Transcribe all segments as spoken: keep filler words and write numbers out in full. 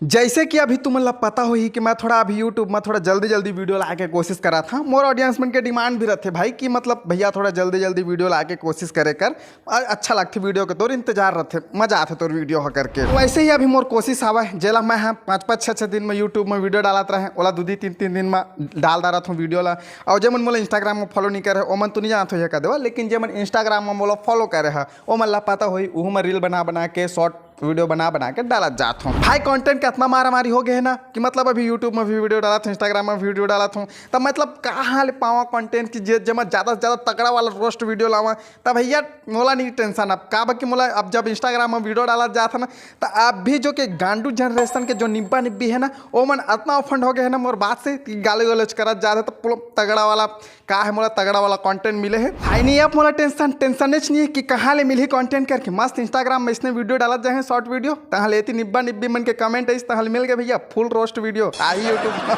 जैसे कि अभी तुमन ला पता होही कि मैं थोड़ा अभी YouTube में थोड़ा जल्दी जल्दी वीडियो लाए के कोशिश करत हँव। मोर ऑडियंस मन के डिमांड भी रथे भाई कि मतलब भैया थोड़ा जल्दी जल्दी वीडियो लाए के कोशिश करे कर, अ-, अच्छा लगथे वीडियो के, तोर इंतजार रथे, मजा आथे तोर वीडियो ह करके। वैसे ही अभी मोर कोशिश हवय, जेला मैं ह पाँच पाँच छः छः दिन में YouTube में वीडियो डालत रहे, ओला दू दू तीन तीन दिन में डाल डारत हँव वीडियो ला। और जेमन मोला Instagram में फॉलो नहीं करे, ओमन तो नहीं जानत होही कह देवा, लेकिन जेमन Instagram में मोला फॉलो करे ह, ओमन ला पता होही, उहू में रील बना बना के, शॉर्ट वीडियो बना बना के डालत जात हँव। भाई, कंटेंट के इतना मारा मारी हो गए है ना कि मतलब अभी YouTube में भी वीडियो डालत हँव, Instagram में भी वीडियो डालत हँव, तब मतलब कहाँ ले पावा कंटेंट की जे-, जेमा ज्यादा से ज्यादा तगड़ा वाला रोस्ट वीडियो लावा। तब भैया, मोला नहीं टेंशन अब, का बा कि मोला अब जब Instagram में वीडियो डालत जात है ना, तो अब भी जो कि गांडू जनरेशन के जो निब्बा निब्बी है ना, ओमन अतना ऑफेंड हो गए है ना मोर बात से कि गाली गलौज करत जात है, तो पूरा तगड़ा वाला का है, मोला तगड़ा वाला कंटेंट मिले है। भाई, नहीं अब मोला टेंशन, टेंशन नहीं है कि कहाँ ले मिलही कंटेंट करके। मस्त Instagram में इसने वीडियो डालत जाए हैं, शॉर्ट वीडियो, तहाँ ले एती निब्बा निब्बी मन के कमेंट आइस, तहाँ ले मिल गए भैया फुल रोस्ट वीडियो आही YouTube में।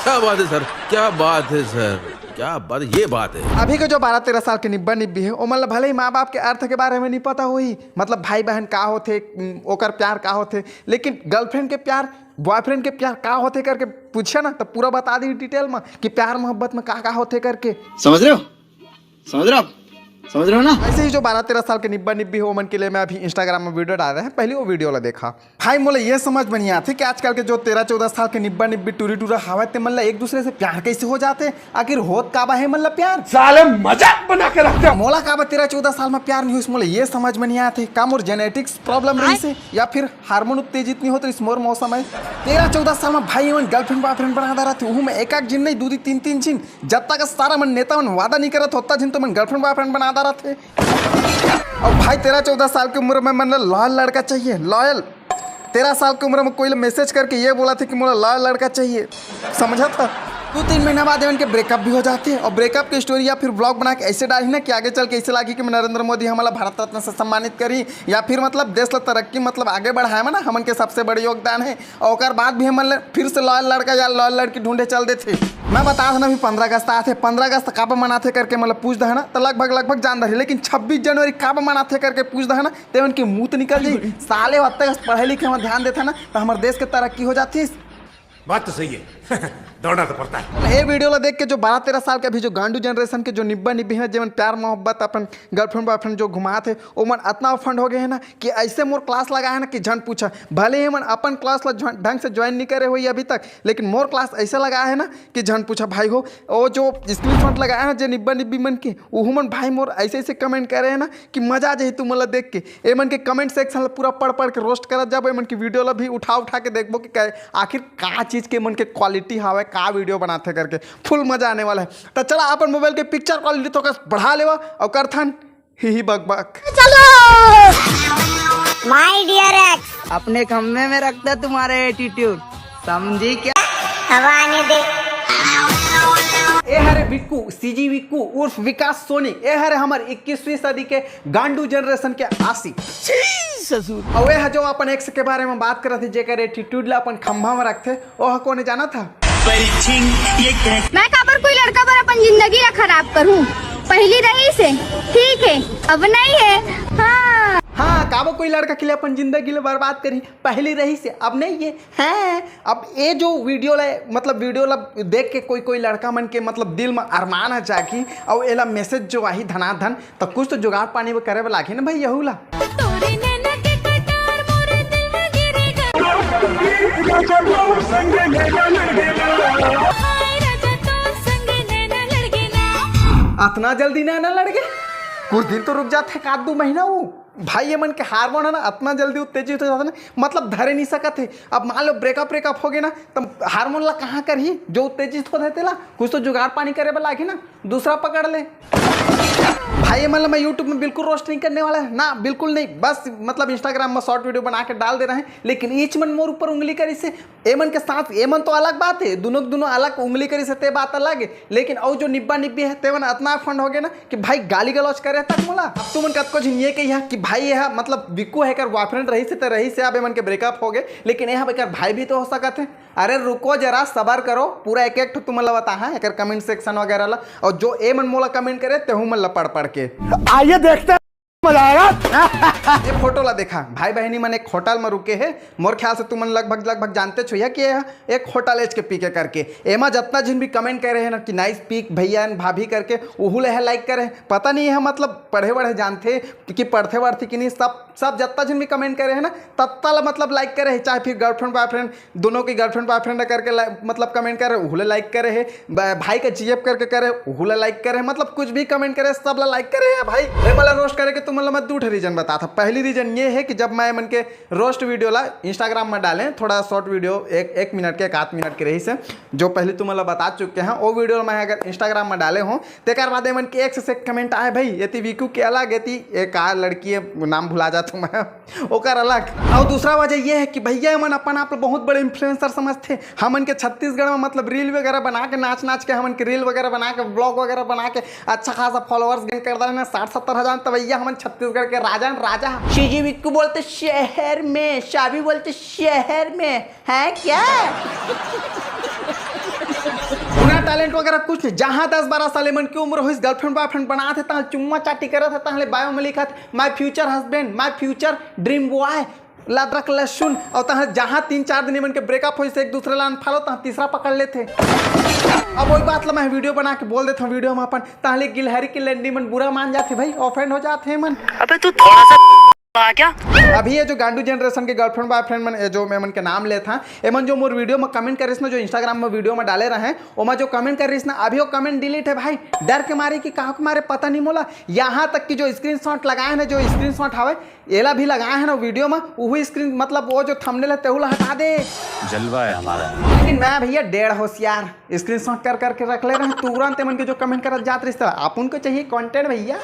क्या बात है सर, क्या बात है सर, क्या बात, ये बात है। अभी के जो बारह तेरह साल के निब्बा निब्बी है, ओमन ला भले ही माँ बाप के अर्थ के बारे में नहीं पता होही, मतलब भाई बहन का होथे, उम, ओकर प्यार का होथे, लेकिन गर्लफ्रेंड के प्यार, बॉयफ्रेंड के प्यार का होथे करके पूछे ना, तो पूरा बता दी डिटेल में कि प्यार मोहब्बत में का का होथे करके। समझ रहे हो? समझ रहे हो आप? समझ रहे हो ना? ऐसे ही जो बारह तेरह साल के निब्बा निब्बी हो, ओमन के लिए मैं अभी Instagram में वीडियो डाल रहे हैं, पहले वो वीडियो ला देखा। भाई, मोला ये समझ में नहीं आते कि आजकल के जो तेरह चौदह साल के निब्बा निब्बी टूरी टूरा हवय, ते मन ला एक दूसरे से प्यार कैसे हो जाते? आखिर होत का बा है मन ला प्यार? साले, मजाक बना के रखते हो। मोला का बा, तेरह चौदह साल में प्यार नहीं होइस, मोला ये समझ में नहीं आते। का मोर जेनेटिक्स प्रॉब्लम रहिस हे या फिर हार्मोन उत्तेजित नहीं होत रहिस मोर मौसम है? तेरह चौदह साल में भाई, एमन गर्लफ्रेंड बॉयफ्रेंड बना डारत हे, उहू में एक एक झिन नहीं, दू दू तीन तीन झिन। जब तक सारा मन नेता मन वादा नहीं करत, ओतना झिन तो मन गर्लफ्रेंड बॉयफ्रेंड बना डारत हे। और भाई, तेरह चौदह साल की उम्र में मन ला लॉयल लड़का चाहिए, लॉयल। तेरह साल की उम्र में कोई ला मैसेज करके ये बोलथे कि मोला लॉयल लड़का चाहिए, समझा था? दो तीन महीना बाद एमन के ब्रेकअप भी हो जाथे और ब्रेकअप के स्टोरी या फिर व्लॉग बना के ऐसे डालही ना कि आगे चल के ऐसे लागी कि नरेंद्र मोदी हमला भारत रत्न से सम्मानित करी या फिर मतलब देश ला तरक्की, मतलब आगे बढ़ाए में ना हमन के सबसे बड़े योगदान है। और ओकर बाद भी हमन ले फिर से लॉयल लड़का या लॉयल लड़की ढूंढे चल देथे। मैं बता देना, अभी पन्द्रह अगस्त आथे, पन्द्रह अगस्त काबर मनाथे करके मतलब पूछ दहना, तो लगभग लगभग जान दही, लेकिन छब्बीस जनवरी काबर मनाथे करके पूछ दहना, ते उनके मुंह तो निकल जाई। साले, ओतका पढ़े लिखे में ध्यान देथे ना, तो हमर देश के तरक्की हो जाथिस। बात तो सही है। दौड़ना तो पड़ता है। ये वीडियो ला देख के जो बारह तेरह साल के अभी जो गांडू जनरेशन के जो निब्बा निब्बी हैं, जेमन प्यार मोहब्बत अपन गर्लफ्रेंड बॉयफ्रेंड जो घुमात हे, ओमन अतना ऑफेंड हो गए हैं ना कि ऐसे मोर क्लास लगा है ना कि झन पूछा। भले ही मन अपन क्लास ला ज्वा-, ढंग से ज्वाइन नहीं करे होही अभी तक, लेकिन मोर क्लास ऐसे लगा है ना कि झन पूछा भाई हो। वो जो स्क्रीनशॉट लगाए हैं जे निब्बा निब्बी मन के, उहू मन भाई मोर ऐसे ऐसे कमेंट करे हैं ना कि मजा आ जाही तुमन ला देख के। एमन के कमेंट सेक्शन ला पूरा पढ़ पढ़ के रोस्ट करत जाबो, एमन के वीडियो ला भी उठा उठा के देखबो कि कै-, आखिर का चीज के एमन के क्वालिटी हावय, का वीडियो बनाथे करके। फुल मजा आने वाला है। तो चला, अपन मोबाइल के पिक्चर क्वालिटी थोकस बढ़ा लेवा और करथन ही ही बक बक। चलो। My dear ex। अपने खम्भे में रखता तुम्हारा एटीट्यूड, समझी क्या? अब आने दे। ए हरे विक्कू, सीजी विक्कू उर्फ विकास सोनी। ए हरे हमर इक्कीसवीं सदी के गांडू जनरेशन के आशिक। छी ससुर। और ए ह जो अपन एक्स के बारे में बात करत हे, जेकर एटीट्यूड ला अपन खंभा में रखथे, ओह कोने जानत ह? मैं काबर कोई लड़का बर अपन जिंदगी ला खराब करूं? पहली रहिस हे, ठीक है, अब नहीं है। हाँ। हाँ, काबर कोई लड़का के लिए अपन जिंदगी ला बर्बाद करही? पहली रहिस हे, अब नहीं है। हैं? अब ये जो वीडियो ला, मतलब वीडियो ला देख के कोई कोई लड़का मन के मतलब दिल में अरमान आ जागी, और एला मैसेज जो आही धनाधन, तो कुछ तो जुगाड़ पानी वो करे वाला आगे ना भाई, यहू ला। तोरे नैना के कटार मोरे दिल में गिरेगा। हाय राजा, तोर संग नैना लड़ गेला। अतना जल्दी नैना लड़ गे? कुछ दिन तो रुक जाथे, एक आध दो महीना वो। भाई, ये मन के हार्मोन है ना, अतना जल्दी उत्तेजित हो जाथे ना, मतलब धरे नहीं सकत हे। अब मान लो ब्रेकअप, ब्रेकअप हो गए ना, तो हार्मोन ला कहाँ करही जो उत्तेजित हो जाथे ला? कुछ तो जुगाड़ पानी करे वाला आगे ना, दूसरा पकड़ ले। भाई, ये मन ला मैं YouTube में बिल्कुल रोस्ट नहीं करने वाला है ना, बिल्कुल नहीं। बस मतलब Instagram में शॉर्ट वीडियो बना के डाल दे रहे हैं, लेकिन ईच मन मोर ऊपर उंगली करिस हे। एमन के साथ, एमन तो अलग बात है, दोनों के दोनों अलग उंगली करिस हे, ते बात अलग है। लेकिन और जो निब्बा निब्बी है, तेमन अतना फंड हो गए ना कि भाई गाली गलौज करे तक मोला। अब तुमन कतको झिन ये कहिया कि भाई यह मतलब विक्कू है, एकर बॉयफ्रेंड रहिस हे, ते रहिस हे, अब एमन के ब्रेकअप हो गए, लेकिन यह एकर भाई भी तो हो सकत है। अरे रुको जरा, सबर करो, पूरा एक एक ठो तुमन ला बताहा, एकर कमेंट सेक्शन वगैरह ला, और जो एमन मोला कमेंट करे, तेहू मन ला पढ़ पढ़ के। आइए देखते हैं। मजा आएगा। ये फोटो ला देखा, भाई बहनी मन एक होटल में रुके हे। मोर ख्याल से तुमन लगभग लगभग जानते हो या कि ये एक होटल एच के पी के करके। एमा जतना झिन भी कमेंट करे हे ना कि नाइस पिक भैया एंड भाभी करके, उहू ले लाइक करे। पता नहीं है, मतलब पढ़े वढ़े जानथे कि पढ़थे वढ़थे कि नहीं, सब सब जतना झिन भी कमेंट करे हे ना, तत्ता ला मतलब लाइक करे हे, चाहे फिर गर्लफ्रेंड बॉयफ्रेंड, दोनों की गर्लफ्रेंड बॉयफ्रेंड करके ला-, मतलब कमेंट करे, उहू ला लाइक करे हे, ब-, भाई का जी एफ करके करे, उहू ला लाइक करे हे, मतलब कुछ भी कमेंट करे, सब ला लाइक करे हे भाई। ए, मला रोस्ट करे के तुमन ला मैं दू ठे रीजन बता था। पहली रीजन ये है कि जब मैं मन के रोस्ट वीडियो ला इंस्टाग्राम में डालें, थोड़ा शॉर्ट वीडियो, एक, एक मिनट के, एक आध मिनट के रही से, जो पहले तुमन ला बता चुके हैं, वो वीडियो मैं अगर इंस्टाग्राम में डाले हों, तेकर बाद एमन के एक से एक कमेंट आए भाई, एती विकू के अलग, एती एक आ लड़की है, नाम भुला जात हूँ मैं, ओकर अलग। और दूसरा वजह ये है कि भैया एमन अपन आप ला बहुत बड़े इन्फ्लुएंसर समझथे। हमन के छत्तीसगढ़ में मतलब रील वगैरह बना के, नाच नाच के, हमन के रील वगैरह बना के, व्लॉग वगैरह बना के अच्छा खासा फॉलोअर्स गेन कर डाले ना, साठ सत्तर हजार। तो भैया हमन छत्तीसगढ़ के राजा न राजा। सीजी विक्कू बोलते शहर में, शाबी बोलते शहर में। है क्या? पूरा टैलेंट वगैरह कुछ नहीं। जहाँ दस बारह साल एमन के उम्र होइस, गर्लफ्रेंड बॉयफ्रेंड बनात हे, तहाँ चुम्मा चाटी करत हे, तहाँ ले बायो में लिखत, "My future husband, my future dream boy, लदरक लहसुन।" और तहाँ जहाँ तीन चार दिन एमन के ब्रेकअप होइस, एक दूसरे ला अनफॉलो, तहाँ तीसरा पकड़ लेथे। अब वही बात ला मैं वीडियो बना के बोल देता हूँ, वीडियो में अपन, तहाँ ले गिलहरी के लंडी मन बुरा मान जाथे भाई, ऑफेंड हो जाथे मन। अबे तू थोड़ा सा आ क्या? अभी ये जो गांडू जनरेशन के गर्लफ्रेंड बॉयफ्रेंड मन, ये जो मैं मन के नाम लेत हा, एमन जो मोर वीडियो में कमेंट करिस ना, जो इंस्टाग्राम में वीडियो में डाले रहे, ओमा जो कमेंट करिस ना, अभी वो कमेंट डिलीट है भाई, डर के मारे कि कहाँ के मारे पता नहीं मोला। यहाँ तक कि जो स्क्रीनशॉट लगाए हैं ना, जो स्क्रीनशॉट हवे, एला भी लगाए हैं ना वीडियो में, वही स्क्रीन, मतलब वो जो थंबनेल है, तेहू ला हटा दे। जलवा है हमारा। लेकिन मैं भैया डेढ़ होशियार, स्क्रीनशॉट कर करके रख ले रहे, तुरंत एमन के जो कमेंट करत जात रहिस, आप उनको चाहिए कंटेंट भैया।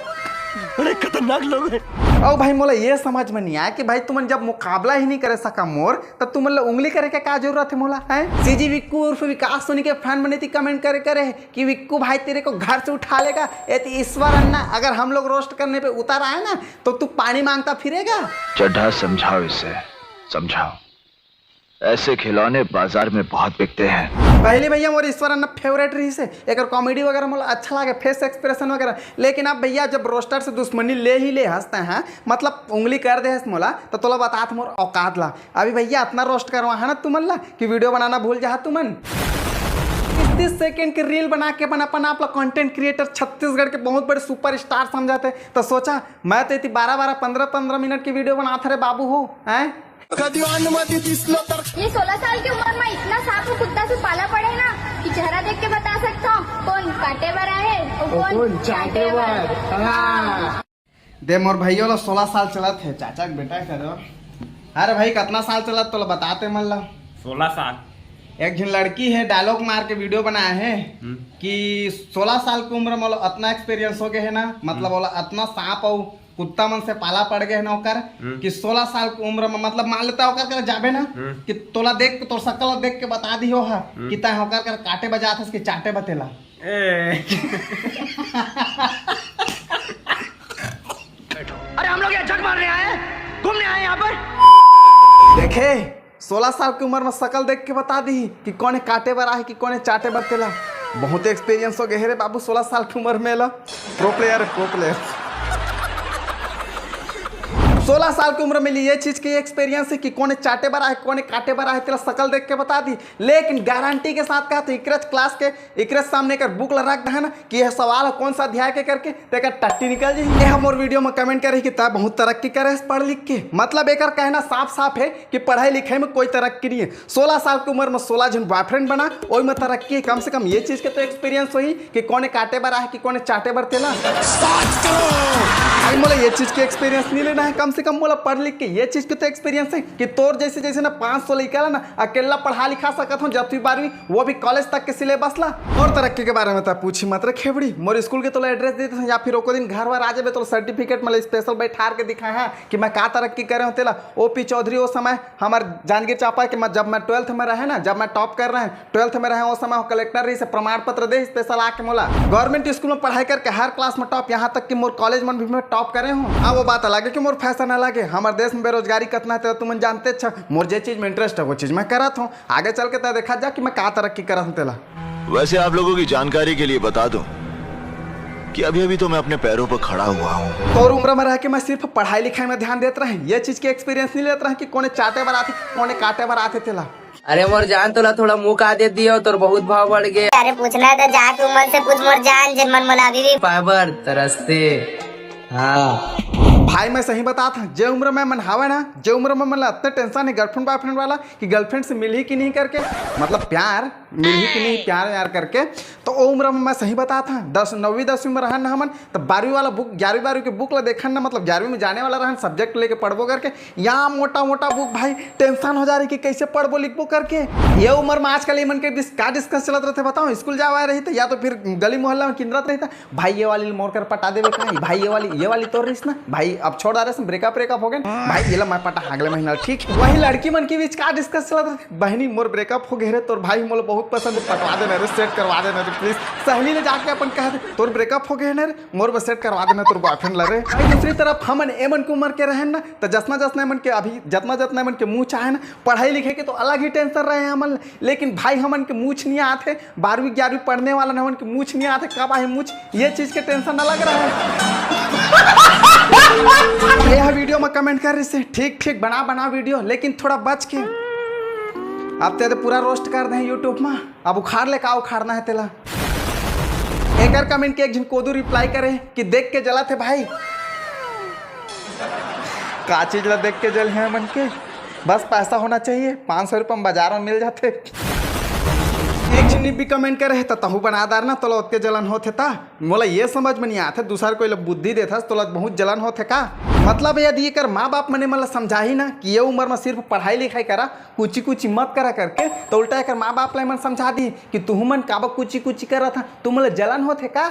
बड़े खतरनाक लोग हैं। ओ भाई, मोला ये समझ में नहीं आया कि भाई तुमन जब मुकाबला ही नहीं करे सका मोर, त तुमन ला उंगली करे के का जरूरत है मोला, हैं? सीजी विक्कू उर्फ विकास सोनी के फैन मन एती कमेंट करे करे कि विक्कू भाई तेरे को घर से उठा लेगा। एती ईश्वर अन्ना अगर हम लोग रोस्ट करने पे उतर आए ना, तो तू पानी मांगता फिरेगा। चड्ढा, समझाओ इसे, समझाओ। ऐसे खिलौने बाजार में बहुत बिकते हैं। पहले भैया मोर ईश्वर अन्ना फेवरेट रहिस हे, एकर कॉमेडी वगैरह मोला अच्छा लागे, फेस एक्सप्रेशन वगैरह। लेकिन अब भैया जब रोस्टर से दुश्मनी ले ही ले हंसते हैं, मतलब उंगली कर दे हंस मोला, तो तोला बतात मोर औकात ला। अभी भैया अतना रोस्ट करवा है ना तुमन ला कि वीडियो बनाना भूल जा तुमन। तीस तीस सेकंड के रील बना के अपन अपन आप ला कंटेंट क्रिएटर, छत्तीसगढ़ के बहुत बड़े सुपरस्टार समझाते, तो सोचा मैं तो इतनी बारह बारह, पन्द्रह पन्द्रह मिनट की वीडियो बनात हरे बाबू हो, हैं? कदी अनुमति दिसलो तर ये सोलह साल की उम्र में इतना सांप और कुत्ता से पाला पड़े ना कि चेहरा देख के बता सकता हूँ कौन काटे वाला है और कौन चाटे वाला। हाँ। दे मोर भैया ला सोलह साल चलत हे, चाचा के बेटा करो। अरे भाई, कितना साल चलत तोला बताते मन ला? सोलह साल। एक झन लड़की है, डायलॉग मार के वीडियो बनाए है हम्म। कि सोलह साल की उम्र में ओला अतना एक्सपीरियंस हो गए है ना, मतलब हम्म। ओला अतना सांप और कुत्ता मन से पाला पड़ गए है ना ओकर, हम्म। कि सोलह साल की उम्र में, मतलब मान लेता ओकर कर जाबे ना, हम्म। कि तोला देख के, तोर शक्ल देख के बता दी हो हा, हम्म। कि तै ओकर कर काटे बजात हस कि चाटे बतेला। ए। अरे हम लोग यहाँ जग मारने आए हैं, घूमने आए हैं यहाँ पर। देखे, सोलह साल की उम्र में शकल देख के बता दी कि कोने काटे बर आहे कि कोने चाटे बर तेला। बहुत एक्सपीरियंस हो गए रे बाबू, सोलह साल की उम्र में ला। प्रो प्लेयर है, प्रो प्लेयर। सोलह साल की उम्र में ये चीज के एक्सपीरियंस है कि कोने चाटे बर आहे, कोने काटे बर आहे, तेला शकल देख के बता दी। लेकिन गारंटी के साथ कहा तो इकरज क्लास के, इकरज सामने कर बुक ला रख दे ना कि यह सवाल है कौन सा अध्याय के करके, तेकर टट्टी निकल जाही। ये हमर वीडियो में कमेंट करे कि ता बहुत तरक्की करे हस पढ़ लिख के। मतलब एकर कहना साफ साफ है कि पढ़ाई लिखाई में कोई तरक्की नहीं है। सोलह साल की उम्र में सोलह झन बॉयफ्रेंड बना, ओई में तरक्की है। कम से कम ये चीज के तो एक्सपीरियंस होही कि कोने काटे बर आहे कि कोने चाटे बर तेला। भाई मोला ये चीज के एक्सपीरियंस नहीं लेना है, कम से कम मोला पढ़ लिख के ये चीज के तो एक्सपीरियंस है कि तोर जैसे जैसे ना पाँच सौ लइका ला ना अकेला पढ़ा लिखा सकत हूँ जब भी बारहवीं, वो भी कॉलेज तक के सिलेबस ला। और तरक्की के बारे में ता पूछी मत रे खेबड़ी, मोर स्कूल के तोला एड्रेस दे देथन या फिर ओको दिन घर वर आ जाबे, तोला सर्टिफिकेट मतलब स्पेशल बैठार के दिखाए हैं कि मैं का तरक्की करे हूँ तेला। ओ पी चौधरी ओ समय हमर जांजगीर चांपा के, मैं, जब मैं ट्वेल्थ में रहे ना, जब मैं टॉप कर रहे हैं, ट्वेल्थ में रहे, ओ समय वो कलेक्टर रहिस, प्रमाण पत्र दे स्पेशल आके मोला। गवर्नमेंट स्कूल में पढ़ाई करके हर क्लास में टॉप, यहाँ तक कि मोर कॉलेज में भी मैं टॉप करे हूँ। अब वो बात अलग है कि मोर फैशन अलग है। हमारे देश में बेरोजगारी कितना है, तो तुमन जानते अच्छा, मोर जे चीज में इंटरेस्ट है, वो चीज मैं करत हूँ। आगे चल के तय देखा जा कि मैं का तरक्की करत हूँ तेला। वैसे आप लोगों की जानकारी के लिए बता दूं, कि अभी अभी तो मैं अपने पैरों पर खड़ा हुआ हूँ। तोर उम्र में रह के मैं सिर्फ पढ़ाई लिखाई में ध्यान देत रहे, ये चीज के एक्सपीरियंस नहीं लेत रहे कि कोने चाटे बर आथे, कोने काटे बर आथे तेला। अरे मोर जान, तोला थोड़ा मुंह का दे दियो, तोर बहुत भाव बढ़ गए। अरे पूछना है तो जाके उमन से पूछ मोर जान, जेन मन मोला अभी भी पाए बर तरसते। हाँ। भाई मैं सही बतात हूँ, जे उम्र में मन हावे ना, जे उम्र में मन ला अतने टेंशन है गर्लफ्रेंड बॉयफ्रेंड वाला कि गर्लफ्रेंड से मिलही कि नहीं करके, मतलब प्यार मिलही कि नहीं, प्यार यार करके, तो ओ उम्र में मैं सही बतात हूँ, दस नौवीं दसवीं में रहन ना हमन, तो बारहवीं वाला बुक, ग्यारहवीं बारहवीं के बुक ला देखन ना, मतलब ग्यारहवीं में जाने वाला रहन सब्जेक्ट लेके पढ़बो करके, या मोटा मोटा बुक भाई, टेंशन हो जा रही कि कैसे पढ़बो लिखबो करके। ये उम्र में आजकल इमन के डिस-, का डिस्कस चलत रहते बताओ, स्कूल जावा रही तो या तो फिर गली मोहल्ला में किंदरत रही था, भाई ये वाली मोर कर पटा देवे का, भाई ये वाली, ये वाली तोर रहीस ना भाई, अब छोड़ डारे, ब्रेकअप ब्रेकअप हो गए भाई, ये ला मैं पटा अगले महीना, ठीक है। वही लड़की मन के बीच का डिस्कस चलत रहे, बहनी मोर ब्रेकअप हो गए रे, तोर भाई मोला बहुत पसंद है, पटवा देना रे, सेट करवा देना रे प्लीज। सहेली ले जाके अपन कह दे तोर ब्रेकअप हो गए ना रे, मोर बस सेट करवा देना तोर बॉयफ्रेंड ला रे। भाई दूसरी तरफ हमन एमन के उम्र के रहन ना, तो जतना जतना एमन के अभी जतना जतना एमन के मुंह चाहे ना, पढ़ाई लिखे के तो अलग ही टेंशन रहे हमन, लेकिन भाई हमन के मुंह नहीं आते, बारहवीं ग्यारहवीं पढ़ने वाला हमन के मुंह नहीं आते, कब आए मुंह, ये चीज के टेंशन अलग रहे। ये वीडियो में कमेंट कर रही से, ठीक ठीक बना बना वीडियो, लेकिन थोड़ा बच के। अब ते तो पूरा रोस्ट कर दे यूट्यूब में, अब उखाड़ ले का उखाड़ना है तेला। एकर कमेंट के एक झन कोदू रिप्लाई करे कि देख के जला थे भाई। का चीज ला देख के जल है मन के, बस पैसा होना चाहिए, पाँच सौ रुपये में बाजार में मिल जाते। एक झन भी कमेंट करे तो तहू बना दार ना, तोला ओतके जलन होथे ता। मोला ये समझ में नहीं आथे, दूसर कोई ला बुद्धि देथस तोला बहुत जलन होथे का? मतलब यदि एकर माँ बाप मने मन ला समझाही ना कि ये उम्र में सिर्फ पढ़ाई लिखाई करा, कुची कुची मत करा करके, तो उल्टा एकर माँ बाप ला मन समझा दी कि तुहू मन काबर कुची कुची करत हा, तुम ला जलन होथे का?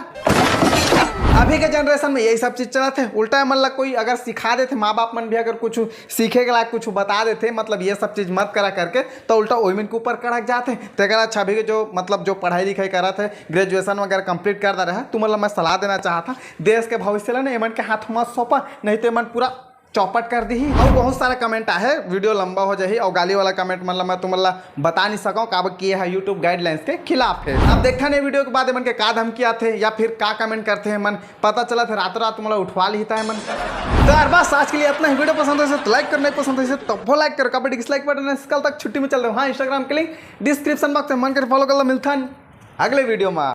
अभी के जनरेशन में यही सब चीज चलत है। उल्टा मन ला कोई अगर सिखा देथे, माँ बाप मन भी अगर कुछ सीखे के लायक कुछ बता देथे, मतलब ये सब चीज मत करा करके, तो उल्टा ओइमन के ऊपर कड़क जाथे। तेकर अच्छा अभी के जो मतलब जो पढ़ाई लिखाई करत है, ग्रेजुएशन वगैरह कंप्लीट कर दे रहे हैं, तुमन ला मैं सलाह देना चाहत हूँ, देश के भविष्य ला ना एमन के हाथ में सौंपा, नहीं तो एमन पूरा चौपट कर दी। और बहुत सारा कमेंट आहे, वीडियो लंबा हो जाही और गाली वाला कमेंट मन ला मैं तुमन ला बता नहीं सकूं, काबर कि ये है YouTube गाइडलाइंस के खिलाफ है। अब देखा नहीं वीडियो के बाद एमन के का धमकी आथे या फिर का कमेंट करथे एमन, पता चलत है रातों रात तुमन ला उठवा लिहिता एमन। तो यार बस आज के लिए इतना ही। वीडियो पसंद है तो लाइक कर, नहीं पसंद है तो वो लाइक कर, काबर डिसलाइक बटन है। कल तक छुट्टी में चल रहे हो, हाँ, Instagram के लिंक डिस्क्रिप्शन बॉक्स में, मन कर फॉलो कर ला। मिलथन अगले वीडियो में।